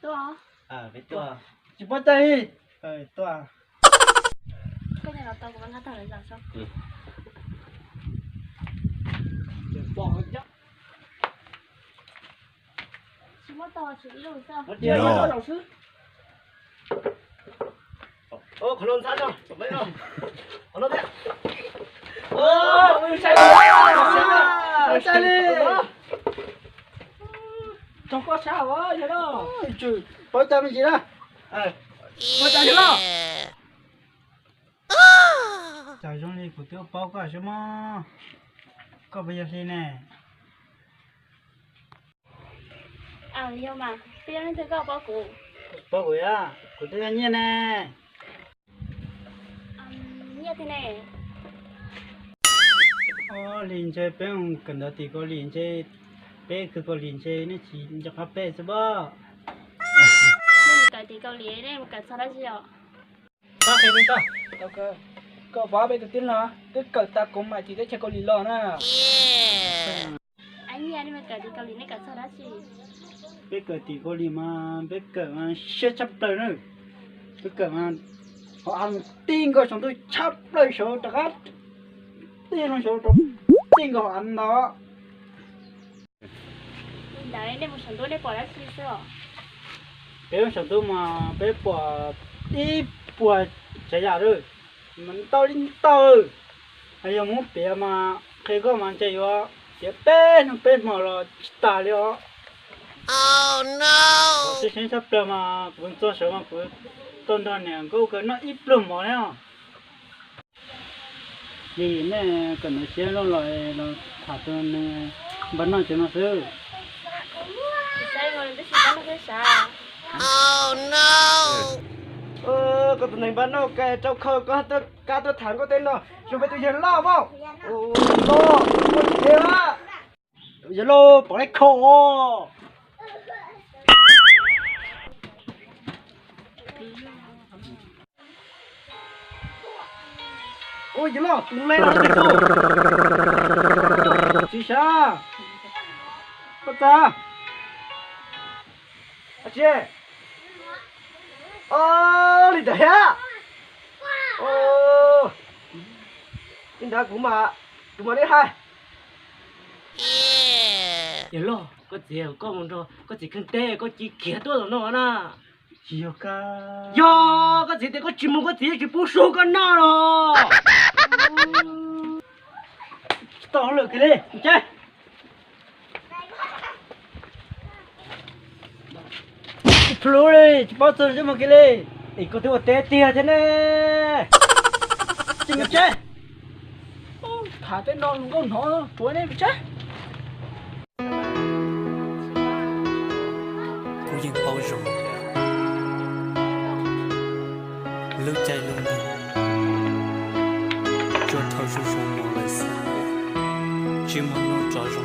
Tuaj. Tsis paub tag li. Tuaj. Tsis muab tau, tsis ib lub xwb. Qhov no ntxhab no, qhov no thiab. Ua sai li, ua sai li. Tog koj sab hauv yawg loj. Paub tag me ntsis na. Paub tag yawg loj. Cas zoo li kuv twb paub koj xwb mog. Koj puas yog Hli ne? Yog mas, twb yog leej twg koj paub kuv? Paub kuv yog, kuv twb yog Nyiaj ne. Nyiaj twg ne? Ob hlis ntshe peb mus kawm ntawv tim Kaus Lim ntshe, peb kawm Kaus Lim ntshe nej tsis nco qab peb xwb pob. Nej mus kawm tim Kaus Lim nej mus kawm txog dab tsi os? Koj paub peb tus tij laug twb kawm tas kuv mam tim teb chaws Kaus Lim los na. Nyiaj, nej mus kawm tim Kaus Lim nej kawm txog dab tsi? Peb kawm tim Kaus Lim mas peb kawm mas siab tshaj plaws na. Peb kawm mas hauv av tij nkaus saum ntuj tshaj plaws saud rov qab tij no saud rau tij nkaus hauv av ntag. Li ntawd nej mus saum ntuj nej pom dab tsi xwb os? Peb mus saum ntuj mas peb pom ib puas tsav yam lawm, mas ntau li ntau. Yog muab piav mas qhia koj mas ntshe yuav piav peb hnub peb hmo los tsis tas li os. Kuv tib seeb tshaj plaws mas kuv txog sawv mas kuv tau nrog niam nkauj kawg noj ib pluag mov na. Li nej kawm ntawv siab loj los los tham tus neeg npaj noj tsev no xwb. Koj tus neeg npaj noj kawg rau khaws koj kab tuaj tham nkauj tej no, zoo peb tus yawg loj mas. Los, yawg loj pom lej kho. Ua yawg loj tus le no tsis sav. Koj txav. Li ntawd thiab. Li ntawd kuv mas, kuv mas li hais. Yawg loj, koj txiv, koj mus nrog koj txiv kheej teb koj cia li khiav tuaj tom no na. Tsis yog koj. Yog koj txiv tias koj tsis mus koj txiv yeej tsis pub su koj noj los. Tsis tau hauj lwm kiag li, mus tsev. Tsis plhus li, tsis paub txog ntsej muag kiag li. Es koj twb ua teb tiag thiab ne. Tsis mus tsev. Tham tej no hluas nkauj hnov tsuav nej mus tsev. Kuv yeej paub zoo lub caij lub nyoog tsuas dhau zuj zus mus lawm xwb, tsis muaj hnub tso zoo.